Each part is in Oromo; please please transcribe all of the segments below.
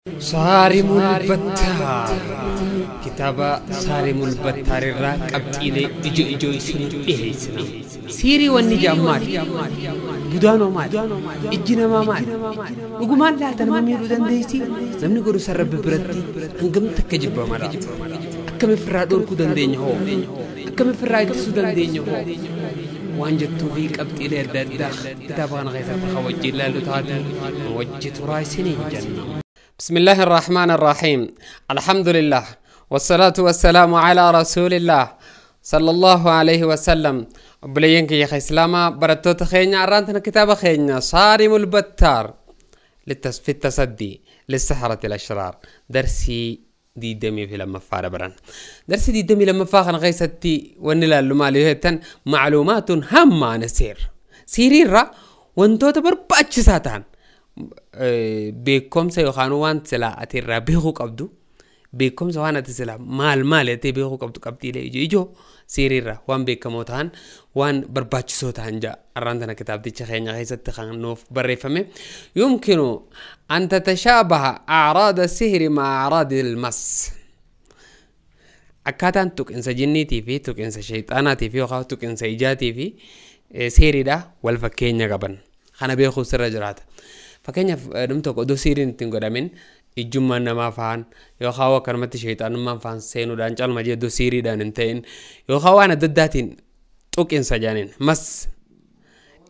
صارم البتار kitaaba Saarimul Battaar irraa qabxiilee ijoo ijoo isinii dhiheessina. Siirii wanni jedhan maali? Budaanoo maali? Ijji namaa maali? Dhugumaan laata nama miidhuu dandeessi? Namni godhu san Rabbi biratti hangam takka jibbama laata? Akkam ofirraa dhorkuu dandeenya hoo? Akkam ofirraa ittisuu dandeenya hoo? Waan jettuu fi qabxiilee adda addaa kitaaba kana keessatti kan wajjin ilaallu taate wajji turaa isiniin jenna. بسم الله الرحمن الرحيم. الحمد لله والصلاة والسلام على رسول الله صلى الله عليه وسلم. بلينك يا خي إسلاما برتوت خينا أرانتنا كتاب خينا صارم البتار في التصدي للسحرة الأشرار. درسي دي دمي في لما فار بران درسي دي دمي لما فاخن غيستي ونلا اللمالي معلومات هامة عن السير سيريرا وانتو تبر باتش ساتان beekumsa yookaan waan silaa ati irraa beekuu qabdu, beekumsa waan ati silaa maal maal jettee beekuu qabdu, qabxiilee ijoo ijoo seeriirra waan beekamoo ta'an, waan barbaachisoo ta'an ja'a arraan tana kitaabticha keenya keessatti kan nuuf barreeffame. يمكن أن تتشابه أعراض السحر مع أعراض المس. Akkaataan tuqinsa jinniitii fi tuqinsa shayxaanaatii fi yookaan tuqinsa ijaatii fi seeriidha wal fakkeenya qaban. Kana beekuuf sirra jiraata. Fakkeenyaaf dhum tokko odoo siiriin ittiin godhamin ijjummaan namaa faan yookaan akkanumatti shayxaanummaan faan seenuudhaan calma jee odoo siiriidhaan hin ta'in yookaan waan adda addaatiin tuqinsa jaaniin mas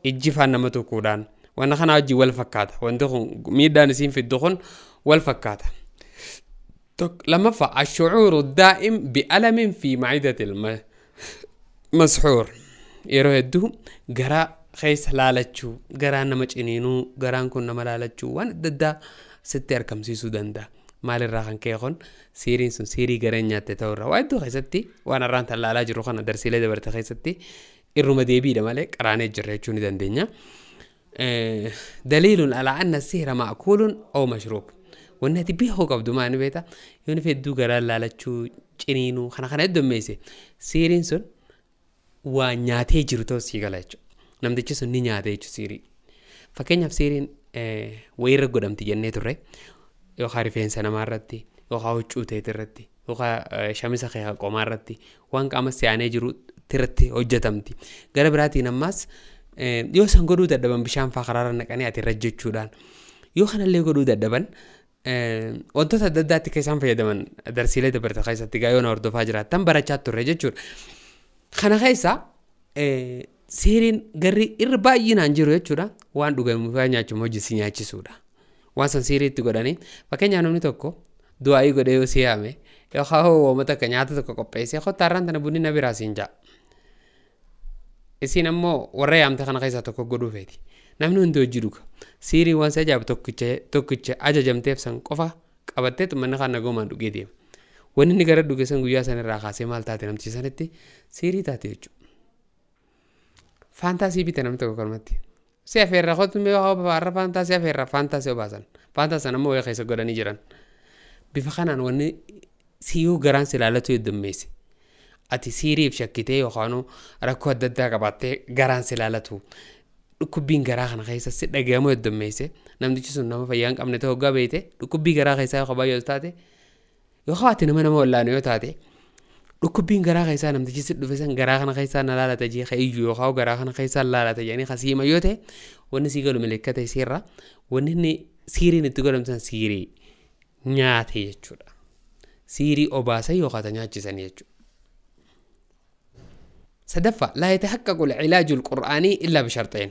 ijji faan nama tuquudhaan wanna kana wajjin wal fakkaata. Wanti kun miidhaan isiin fiddu kun wal fakkaata. Lammaffaa ashucuuru daa'im bi'alamin fi macidatil masxuur. Yeroo hedduu garaa keessa laalachuu, garaan nama ciniinuu, garaan kun nama laalachuu waan adda addaa sitti argamsiisuu danda'a. Maalirraa kan ka'e kun siiriin sun siirii gareen nyaatte ta'urra waa hedduu keessatti waan har'aan tan laalaa jiru kana darsiilee dabarte keessatti irruma deebiidha malee qaraanee jirra jechuu ni dandeenya. دليل على أن السحر مأكول أو مشروب. Wanni ati beekuu qabdu maal beektaa? Yoon hedduu garaan laalachuu, ciniinuu kana kana heddummeesse siiriin sun waa nyaatee jiru ta'uu sii gala jechuudha. Namtichi sun ni nyaate jechuudha siirii. Fakkeenyaaf siiriin wayirra godhamti jennee turre yookaan rifeensa namaa irratti yookaan huccuu ta'e irratti yookaan shamisa kee qomaa irratti waan qaama si'aanee jiru irratti hojjetamti. Gara biraatiin ammas yoo san godhuu dadhaban bishaan fa'aa karaarra naqanii ati irra jechuudhaan yoo kanallee godhuu dadhaban wantoota adda addaatti kan isaan fayyadaman darsiilee dabarte keessatti gaa yoo na hordofaa jiraattan barachaa turre jechuudha. Kana keessa seeriin garri irra baay'inaan jiru jechuudha waan dhugamu fa'aa nyaachuun hojii si nyaachisuudha. Waan san siirii itti godhanii fakkeenyaaf namni tokko du'aayii godhee yoo si yaame yookaan wooma takka nyaata tokko qopheessee kottaa tana bunni na biraa siin ja'a. Isiin ammoo warra yaamte kana keessaa tokko godhuu feeti. Namni hundi hojii dhuga. Siirii waan si ajaa'ibu tokkicha ajajamteef san qofa qabattee manni kan nagoomaan dhugee deema. Wanni inni gara dhuge san guyyaa san irraa kaasee maal taate namtichi sanitti siirii taate jechuudha. Faantaasii bite namni tokko kanumatti. Si afeerra kottu mee har'a faantaasii afeerra faantaasii obaasan. Faantaasii ammoo wayii keessa godhanii jiran. Bifa kanaan wanni siyyuu garaan si ilaalatu heddummeesse. Ati siiriif shakkitee yookaan rakkoo adda addaa qabaattee garaan si ilaalatu. Dhukkubbiin garaa kana keessa si dhagahamu heddummeesse. Namtichi sun nama fayyaa hin qabne ta'uu hoggaa beekte dhukkubbii garaa keessaa yoo baay'ee taate yookaan ati nama nama wallaanu yoo taate dhukkubbiin garaa keessaa namtichi si dhufe san garaa kana keessaa na laalata jee iyyuu yookaan garaa kana keessaa laalata jedhanii kasiima yoo ta'e wanni sii galu milikkata isiirra wanni inni siiriin itti godhamsan siirii nyaate jechuudha. Siirii obaasan yookaan nyaachisan jechuudha. Sadaffaa لا يتحقق العلاج القرآني إلا بشرطين.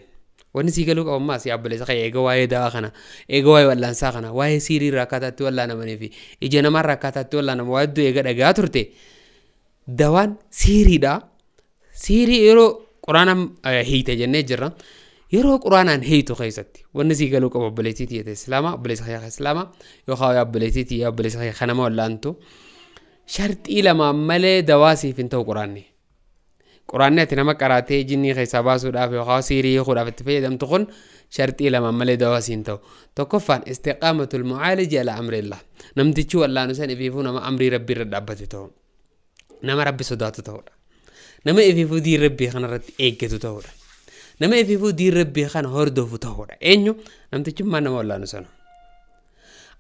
Wanni sii galuu qabu ammaas yaabboleessa kee eega waa'ee dawaa kana eega waa'ee wal'aansaa kana waa'ee siirii irraa akkaataatti wal'aanamanii fi ija namaa irraa akkaataatti wal'aanamu waa hedduu eega dhagaa turte dawaan siiriidha. Siirii yeroo quraanaan hiite jennee jirra. Yeroo quraanaan hiitu keessatti wanni sii galuu qabu obboleettii tiyya islaamaa obboleessa kee islaamaa yookaan obboleettii tiyya obboleessa kee kan nama wal'aantu sharxii lamaan malee dawaa siif hin ta'u quraanni. Quraanni ati nama qaraatee jinnii keessaa baasuudhaaf yookaan siirii hiikuudhaaf itti fayyadamtu kun sharxii lamaan malee dawaa siin ta'u. Tokkoffaan istiqaamatul mucaaliji ala amrillah. Namtichi wallaanu san ifiifuu nama amrii rabbii irra dhaabbate ta'u. Nama rabbi sodaatu ta'udha. Nama ifiifuu diin rabbii kanarratti eeggatu ta'udha. Nama ifiifuu diin rabbii kana hordofu ta'udha. Eenyu namtichummaan nama wallaanu sana.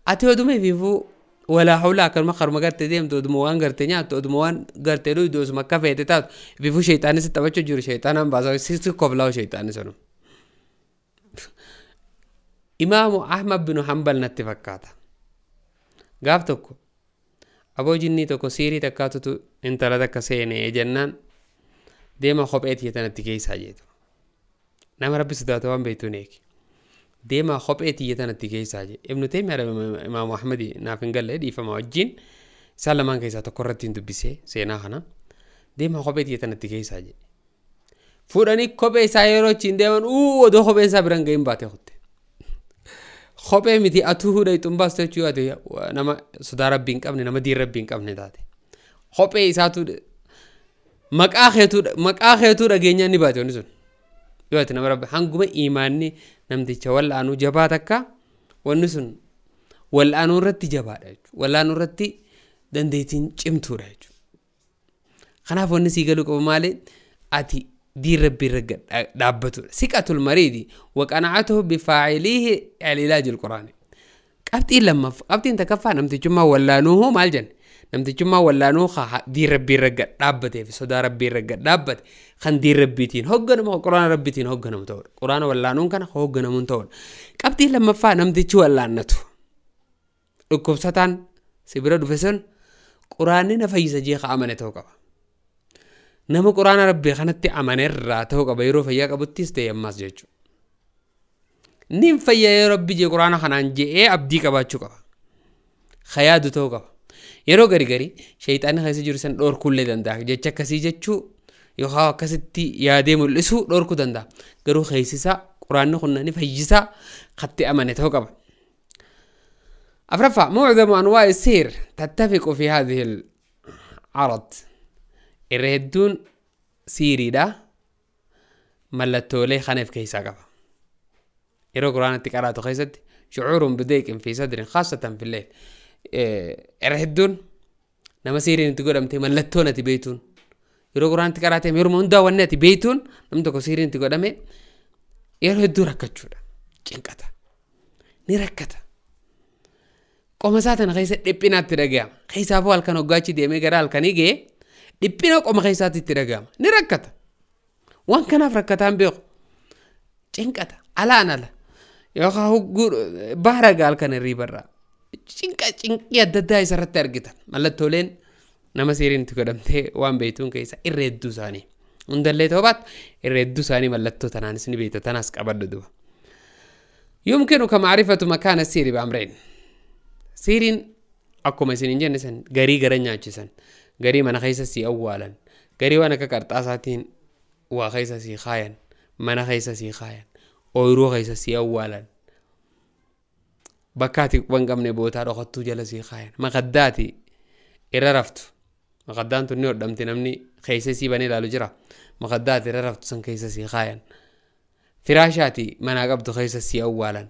Ati oduma ifiifuu walaa hawla akkanuma karuma gartee deemtu oduma waan gartee nyaattu oduma waan gartee dhuydu osuma akka feete taatu ifiifuu sheexaanni si taphachuu jiru sheexaanaan baasaa si koflaa sheexaanni sunu. Imaamu Ahmad bin Hanbal natti fakkaata. Gaaf tokko aboo jinnii tokko siirii takkaatutu intala takka seenee jennaan deema kophee tiyya tanatti keessaa jeetu. Nama rabbi sodaatu waan beektuun eegi. Deema kophee tiyya tanatti keessaa jee. Ibnu Taymiyaa Imaamu Ahmadi naaf hin galle dhiifama wajjin isaan lamaan keessaa tokko irratti hin dubbisee seenaa kana. Deema kophee tiyya tanatti keessaa jee. Fuudhanii kophee isaa yeroo achiin deeman odoo kopheen isaa biraan gahin baatee kutte. Kophee miti atuu hudha ixuun baastu jechuu ati nama sodaa rabbii hin qabne nama diin rabbii hin qabne taate. Kophee isaatu maqaa keetuu dhageenyaan ni baate wanni sun. Yoo ati nama rabbi hanguma imaanni namticha wal'aanuu jabaa takka wanni sun wal'aanuu irratti jabaadha jechuudha. Wal'aanuu irratti dandeettiin cimtuudha jechuudha. Kanaaf wanni sii galuu qabu maali? Ati diin rabbii irra dhaabbatudha. Siqatul mariidi waqanaatuhu bifaa'ilihi al-ilaajil quraani. Qabxiin lammaffaa qabxiin takkaffaa namtichummaa wallaanuuhuu maal jenne? Namtichummaa wallaanuu diin rabbii irra dhaabbatee fi sodaa rabbii irra dhaabbate kan diin rabbiitiin hoogganamu quraana rabbiitiin hoogganamu ta'udha. Quraana wallaanuun kana hoogganamuun ta'udha. Qabxiin lammaffaa namtichi wallaannatu. Dhukkubsataan si bira dhufe sun quraanni na fayyisa jee ka amane ta'uu qaba. Nama quraana rabbii kanatti amanerraa ta'uu qaba yeroo fayyaa qabuttis ta'e ammaas jechuudha. Nin fayya yeroo rabbi jee quraana kanaan je'ee abdii qabaachuu qaba. Kayaadu ta'uu qaba. Yeroo gari gari sheexaanni keessa jiru san dhorkuullee danda'a. Jecha akkasii jechuu yookaan akkasitti yaadee mul'isuu dhorkuu danda'a. Garuu keessisaa quraanni kun ni fayyisaa katti amane ta'uu qaba. Afraffaa mucdamu anwaa'i sihr tattafiqu fi haadhihi al-arad. Irra hedduun siiriidha mallattoolee kanaaf keessaa qaba. Yeroo quraanatti qaraatu keessatti shucuurun bidayqin fi sadrin khaasatan fi leyl. Irra hedduun nama siiriin itti godhamte mallattoon ati beektuun yeroo quraanatti qaraate yeroo hundaa wanni ati beektuun namni tokko siiriin itti godhame yeroo hedduu rakkachuudha. Cinqata. Ni rakkata. Qoma isaa tana keessa dhiphinaatti dhaga'ama. Keessaafuu halkan hoggaachi deemee gara halkanii ga'ee dhiphina qoma keessaatti itti dhaga'ama. Ni rakkata. Waan kanaaf rakkataan beeku. Cinqata. Alaan ala. Yookaan hogguu baara ga'a halkan hirriibarraa. Cinqa cinqii adda addaa isarratti argita. Mallattooleen nama siiriin itti godhamtee waan beektuun keessa irra hedduu isaanii. Hundallee ta'uu baatu irra hedduu isaanii mallattoo tanaanis ni beekta tanaas qabadhu duba. Yumkinuka macrifatu makaana siiri bi'amrayn. Siiriin akkuma isin hin jenne san garii gara nyaachisan. Garii mana keessa sii awwaalan. Garii waan akka qarxaasaatiin waa keessa sii kaayan. Mana keessa sii kaayan. Ooyiruu keessa sii awwaalan. Bakka ati quba hin qabne bootaa dhokattuu jala sii kaayan. Maqaddaati irra raftu. Maqaddaan tun ni hodhamti namni keessa sii banee ilaalu jira. Maqaddaati irra raftu san keessa sii kaayan. Firaashaati manaa qabdu keessa sii awwaalan.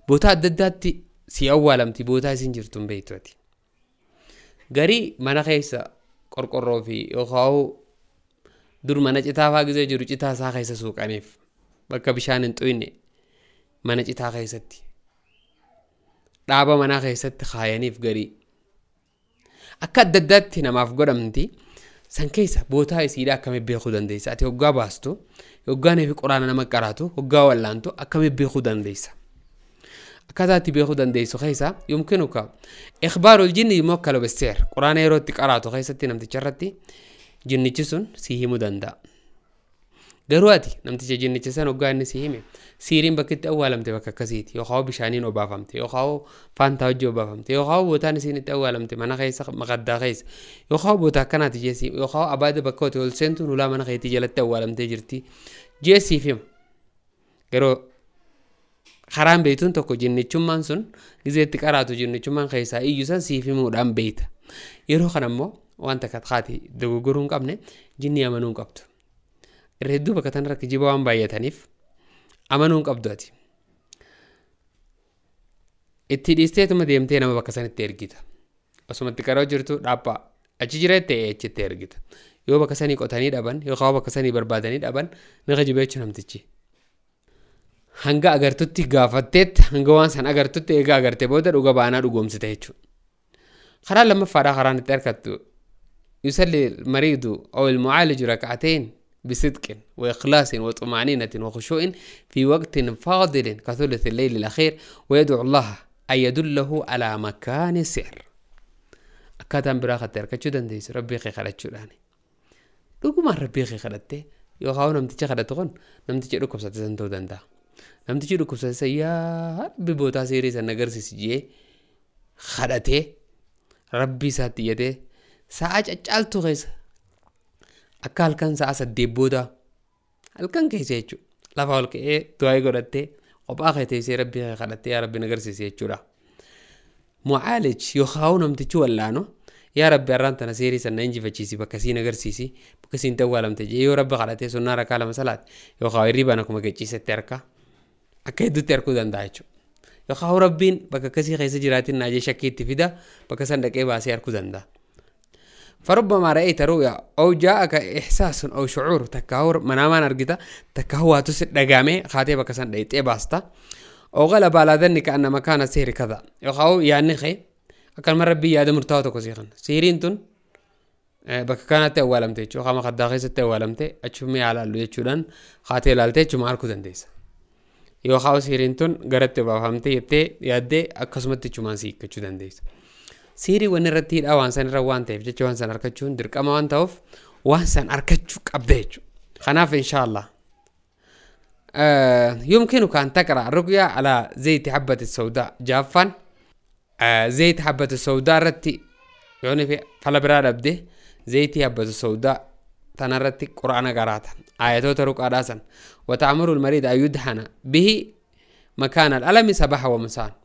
Bootaa adda addaatti sii awwaalamti bootaa isin jirtu hin beektu ati. Garii mana keessa qorqorroo fi yookaan dur mana citaa fa'aa gisee jiru citaa isaa keessa suuqaniif bakka bishaan hin xuyne mana citaa keessatti dhaaba manaa keessatti kaayaniif garii akka adda addaatti namaaf godhamti san keessa bootaa isiidha akkamitti beekuu dandeessa ati hoggaa baastu hoggaan fi quraana nama qaraatu hoggaa wallaantu akkamitti beekuu dandeessa. Akkaataa itti beekuu dandeessu keessa yumkinuka ikhbaarul jinni muwakkalu bis-sihr quraana yeroo itti qaraatu keessatti namticha irratti jinnichi sun si himuu danda'a. Garuu ati namticha jinnicha san hoggaa inni si hime siiriin bakka itti awwaalamte bakka akkasiiti yookaan bishaaniin obaafamte yookaan faantaa hojii obaafamte yookaan bootaan isiin itti awwaalamte mana keessa maqaddaa keessa yookaan bootaa akkanaati jeesii yookaan abaada bakka hote ol seentuun ulaa mana keetii jalatti awwaalamtee jirti jeesiif hima. Garuu karaan beektuun tokko jinnichummaan sun gizeetti qaraatu jinnichummaan keessaa iyyuu san siif himuudhaan beekta. Yeroo kana immoo waan takka haati dogoggoruu hin qabne jinni amanuu hin qabdu. Irra hedduu bakka tanarra kijiba waan baay'ataniif amanuu hin qabdu ati. Itti dhiisteetuma deemtee nama bakka sanitti ergita. Osumatti qaroo jirtu dhaabbaa achi jira ta'e achitti ergita. Yoo bakka sanii qotanii dhaban yookaan bakka sanii barbaadanii dhaban ni kijiba jechuun namtichi. Hanga agartutti gaafatteet hanga waan san agartutti egaa agarte booda dhuga baanaa dhugoomsite jechuudha. Karaa lammaffaadhaa karaan itti argattu yusalli mariidu aw ilmucaaliju rak'ateen بصدق وإخلاص وطمأنينة وخشوع في وقت فاضل كثلث الليل الأخير ويدعو الله أن يدله على مكان السحر. أكادن براخة تركتشو دنديس ربي خي خلتشو داني. لقمان ربي خي خلته يوخاو نمتيجي خلتغن نمتيجي ركوب ساتسنتو دندا. نمتيجي ركوب ساتس يا ربي بوتا سيري سنغرسي سجيه خلته ربي ساتيته ساعة أجالتو غيس. Akka halkan sa'a 8 booda halkan keessa jechuudha. Lafa ol ka'ee du'aa godhattee kophaa kee teessee rabbii kee kadhattee yaa rabbi na agarsiisi jechuudha. Mucaalij yookaan namtichi wallaanu yaa rabbi har'aan tana seerii sana injifachiisi bakka siin agarsiisi bakka siin tawwaalamte jee yoo rabbi kadhatee sunnaa rakaa 2 salaate yookaan hirribaan akkuma gachiisetti harka akka hedduutti harkuu danda'a jechuudha. Yookaan rabbiin bakka akkasii keessa jiraatin naajee shakkii itti fida bakka san dhaqee baasee harkuu danda'a. فربما رأيت رؤيا أو جاءك إحساس أو شعور تكاور منامان أرجتا تكاهو تسد دقامي خاتي بكسان ديت إيه باستا أو غلب على ذنك أن مكان السحر كذا يخاو يعني خي أكل مرة بي هذا مرتاح تكوسيخن سيرين تون بك كانت أولمتي شو خام خد داخل ست أولمتي أشوف على اللي يشولن خاتي لالتي شو ماركو دنديس يخاو سيرين تون قربت بفهمتي يتي يدي أكسمتي شو مانسيك شو دنديس Siirii wanni irratti hidhaa waan san irra waan ta'eef jecha waan san argachuun dirqama waan ta'uuf waan san argachuu qabda jechuudha. Kanaaf inshaallah. يمكنك أن تقرأ الرقية على زيت حبة السوداء جافا. زيت حبة السوداء رتي يعني في فلبرا ربده زيت حبة السوداء تنرتي قرآن قرأتها آيات رقى راسا وتأمر المريض أن يدهن به مكان الألم صباحا ومساء.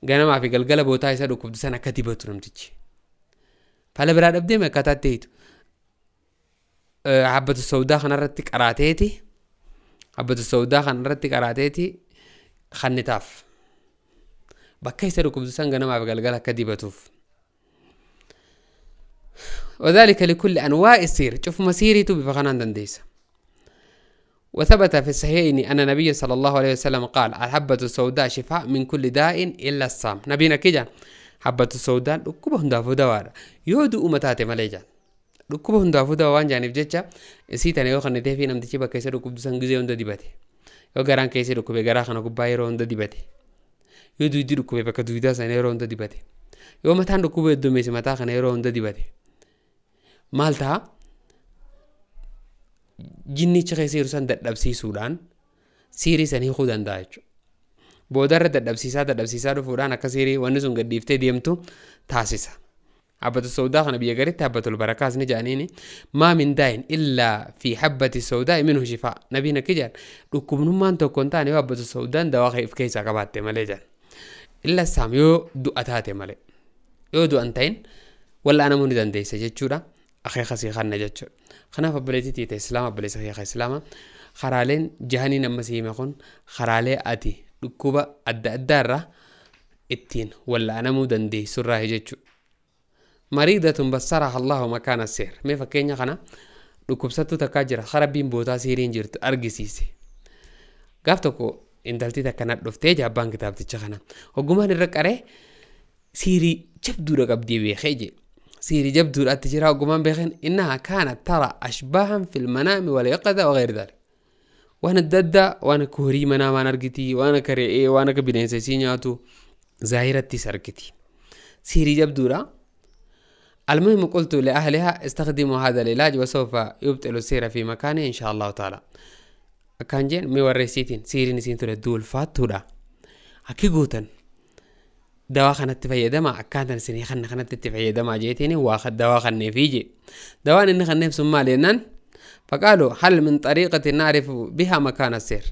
Ganamaa fi galgala bootaa isa dhukkubdu sana akka dibatu namtichi. Fala biraa dhabdee akkaataa ta'etu habbatu sawdaa kanarratti qaraateeti habbatu sawdaa kanarratti qaraateeti kannitaaf. Bakka isa dhukkubdu san ganamaa fi galgala akka dibatuuf. وذلك لكل أنواع السير شوف مسيرته بفخنان دنديسة. وثبت في الصحيحين أن النبي صلى الله عليه وسلم قال الحبة السوداء شفاء من كل داء إلا السام. نبينا كيجان حبة السوداء ركبه هندافو دوار يودو أمتاتي مليجان ركبه هندافو دوان جانب جتشا سيتاني يوخن نتهفي نمتشي بكيسة ركب سنجزي هندا ديباتي يو غران كيسة ركبه غراخن ركبه هندا ديباتي يودو يدي ركبه بكا دويدا سنة هندا ديباتي يو متان ركبه يدوميسي متاخن هندا ديباتي مالتها jinnicha keessa jiru san dadhabsiisuudhaan siirii san hiikuu danda'a jechuudha. Boodarra dadhabsiisaa dhufuudhaan akka siirii wanni sun gadhiiftee deemtu taasisa. Habbatu sawdaa kana biyya garitti habbatul barakaas ni jedhaniini maa min daa'in illaa fi habbati sawdaa minhu shifaa. Nabiin akka jedhan dhukkubnummaan tokko hin taane yoo habbatu sawdaan dawaa of keessaa qabaatte malee jedhan. Illa saam yoo du'a taate malee yoo du'a hin ta'in wal'aanamuu ni dandeessa jechuudha. Akeeka sii kanna jechuudha. Kanaaf obboleettii tiita Islaama obboleessa keeka Islaama karaaleen jahaniin amma si hime kun karaalee ati dhukkuba adda addaarraa ittiin wal'aanamuu dandeessurraa jechuudha. Mariidatun bassaraha Allahu makaana sihr. Mee fakkeenya kana dhukkubsattuu takkaa jira rabbiin bootaa siiriin jirtu argisiise. Gaaf tokko intalti takka na dhuftee abbaan kitaabticha kana hoggumaan irra qaree siirii jabduudha qabdii beekee jee. سيري جبدو الاتجرا وقمان بيخن إنها كانت ترى أشباها في المنام واليقظة وغير ذلك. وأنا الددة وأنا كهري منام أنا أرقتي وأنا كريئي وأنا كبنين سيسينياتو زاهرة تسرقتي سيري جبدو را. المهم قلت لأهلها استخدموا هذا العلاج وسوف يبطل السير في مكانه إن شاء الله تعالى. كان جين ميوريسيتين سيري نسين تردو الفاتورة أكي قوتن دواء خنت fayyadama akkaataan isin kanna kanatti itti fayyadamaa jeetini waa dawaa kanneefii jee dawaan inni kanneef sun maal jennaan faqaalu hal min xariiqatin naarifu bihaa makaana seer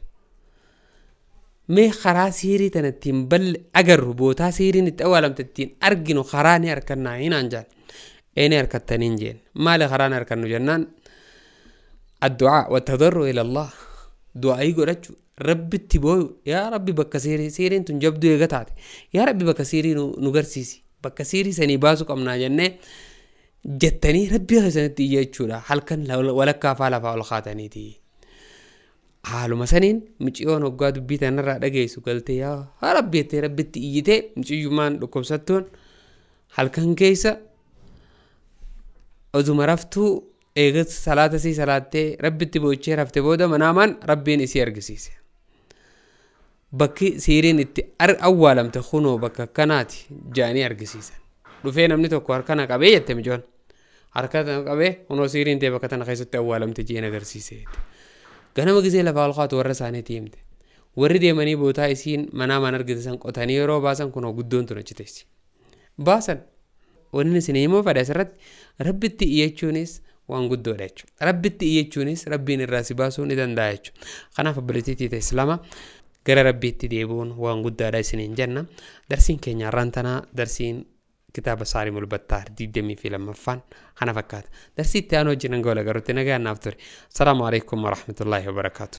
mee karaa siirii tana ittiin balle agarru bootaa siiriin itti awwaalamte ittiin arginu karaa ni harkannaa hinaan jaan ee ni harkattaniin jeen maali karaa ni harkannu jennaan addu'aa wattadarru ila Allah du'aayii godhachuu rabbitti booyu yaa rabbi bakka siirii siiriin tun jabduu eega taate yaa rabbi bakka siirii nu garsiisi bakka siirii sanii baasuu qabnaa jennee jettanii rabbii keessanitti iyya jechuudha halkan walakkaa faa lafaa ol kaataniiti. Haaluma saniin mucayyoon hoggaa dubbii tanarraa dhageessu galtee yaa rabbi jettee rabbitti iyyitee mucayyummaan dhukkubsattuun halkan keessa oduma raftuu eegas salaata sii salaattee rabbitti boochee rafte booda manaamaan rabbiin isii argisiise. Bakki siiriin itti awwaalamte kunoo bakka akkanaati jedhanii argisiisan. Dhufee namni tokko harka na qabee jette mucoon. Harka na qabee kunoo siiriin ta'e bakka tana keessatti awwaalamte jeen agarsiise. Ganama gisee lafaa ol kaatu warra isaaniitti himte. Warri deemanii bootaa isiin manaamaan argite san qotanii yeroo baasan kunoo guddoon tun achi teessi. Baasan. Wanni isin himuu fedhe asirratti rabbitti iyyachuunis waan guddoodha jechuudha. Rabbitti iyyachuunis rabbiin irraa si baasuu ni danda'a jechuudha. Kanaaf obboleettii ta'e islaama gara rabbiitti deebi'uun waan guddaadha isiniin jenna. Darsiin keenya har'aan tanaa darsiin kitaaba Saarimul Battaar 22ffaan kana fakkaata. Darsii itti aanu wajjin hanga wal agarrutti nagaan naaf ture. Salaamu alaikum warahmatullaahi wabarakaatu.